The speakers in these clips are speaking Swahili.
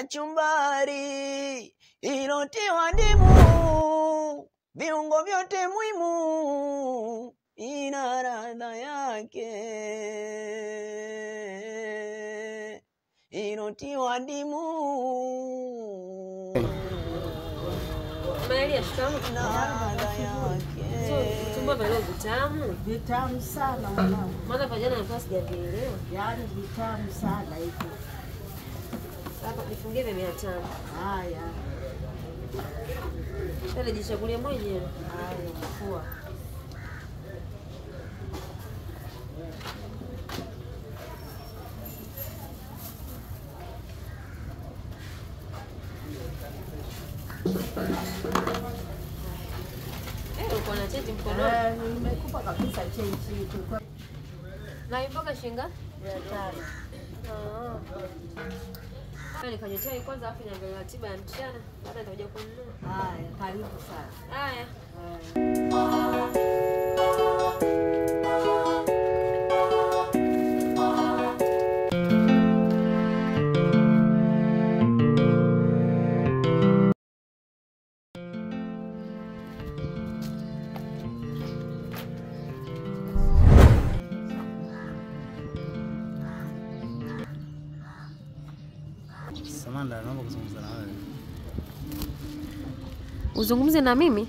Kachumbari ilotiwa ndimu, viungo vyote muhimu, ina ladha yake. Ilotiwa ndimu. Maria, shikamoo. Ina ladha yake. Tumbo vya vitamu. Vitamu sana mwanangu. Maana kwa jana nilikuwa sijavielewa. Yaani vitamu sana hivyo. Hapa nifungie vya 500. Haya. Sasa jichagulie mwenyewe. Haya, poa. Uko na chenji mkononi? Nimekupa kabisa chenji. Na mboga shinga? 500. Ah. Nikanywe chai kwanza afu niangalie ratiba ya mchana, baada nitakuja kununua. Haya, karibu sana. Haya. Samanda, naomba kuzungumza na wewe. Uzungumze na mimi?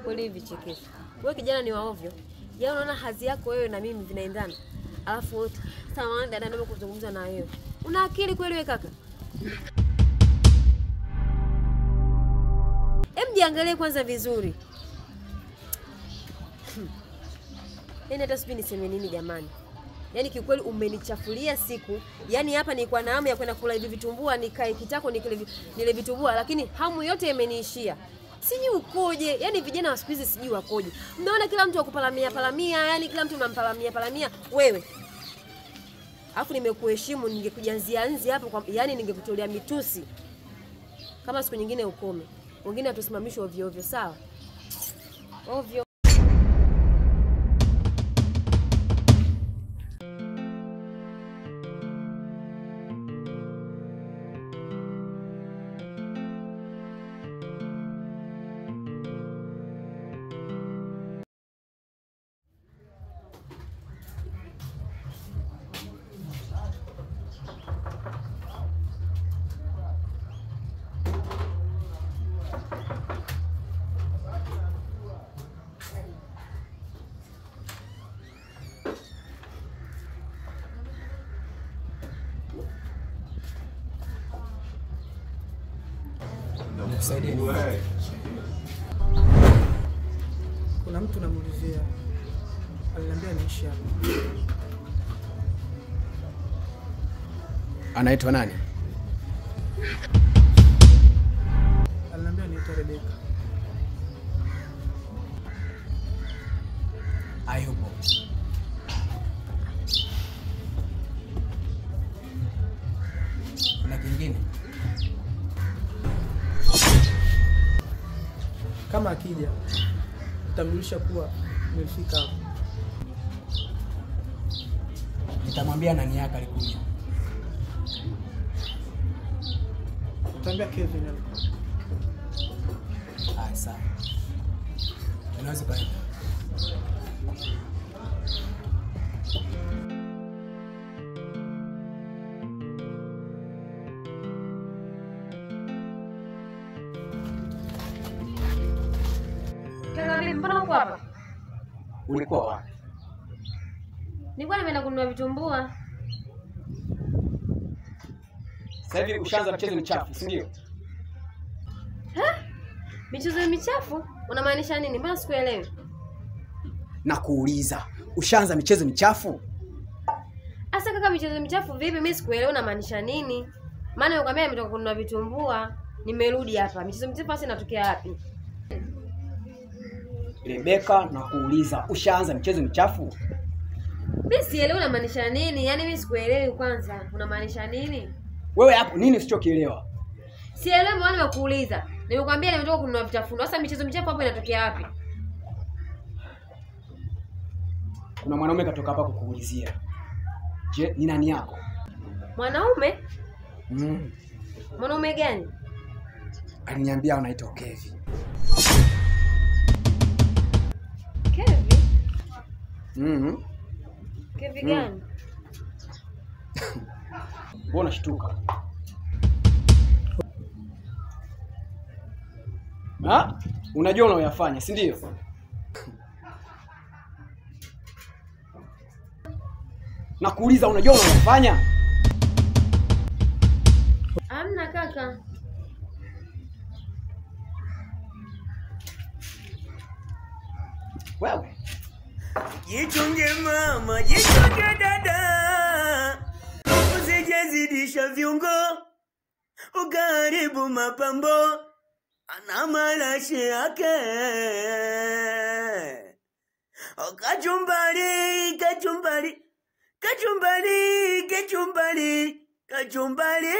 Kweli vichekesho. Wewe kijana ni waovyo. Yaani unaona hadhi yako wewe na mimi vinaendana. Alafu wote, samahani dada, naomba kuzungumza na wewe. Una akili kweli wewe kaka? Hem, jiangalie kwanza vizuri. Yaani hata sijui niseme nini jamani. Yaani kiukweli umenichafulia siku. Yaani hapa nilikuwa na hamu ya kwenda kula hivi vitumbua, nikae kitako nile vitumbua, lakini hamu yote imeniishia. Sijui ukoje. Yaani vijana wa siku hizi sijui wakoje. Mnaona kila mtu akupalamia palamia, yaani kila mtu unampalamia palamia wewe. Alafu nimekuheshimu, ningekujanzia nzi hapo kwa, yaani ningekutolea mitusi. Kama siku nyingine ukome. Wengine atusimamishwe ovyo ovyo, sawa? Ovyo. Nikusaidie. Kuna mtu namuulizia, aliniambia anaishi hapa. Anaitwa nani? Aliniambia anaitwa Rebecca. Hayupo. Kuna kingine? Kama akija utamjulisha kuwa nimefika hapa. Nitamwambia nani yake alikuja. Utaambia Kevin alikuja. Haya sawa. Unaweza kaenda. Mbona uko hapa? Ulikuwa wapi? Nilikuwa nimeenda kununua vitumbua. Sasa hivi ushaanza mchezo michafu, si ndio? Ha? Michezo michafu? Unamaanisha nini? Mbona sikuelewi? Na kuuliza, ushaanza michezo michafu? Asa kaka, michezo michafu vipi? Mimi sikuelewi unamaanisha nini? Maana nikwambia nimetoka kununua vitumbua, nimerudi hapa. Michezo michafu sasa inatokea wapi? Rebecca, na kuuliza, ushaanza michezo michafu? Mimi sielewi unamaanisha nini? Yaani mimi sikuelewi kwanza. Unamaanisha nini? Wewe hapo nini usichokielewa? Sielewi maana nimekuuliza. Nimekwambia nimetoka kununua vitafuno. Sasa michezo michafu hapo inatokea wapi? Kuna mwanaume katoka hapa kukuulizia. Je, ni nani yako? Mwanaume? Mm. Mwanaume gani? Aliniambia anaitwa Kevi. Kevi? Mhm. Kevi gani? Mbona unashtuka? Ha? Unajua unayoyafanya, si ndio? Nakuuliza, unajua unayoyafanya? Hamna kaka. Wewe. Jichunge mama, jichunge dada, usijezidisha viungo ukaharibu mapambo, ana marashi yake. Kachumbari, kachumbari, kachumbari, kachumbari, kachumbari.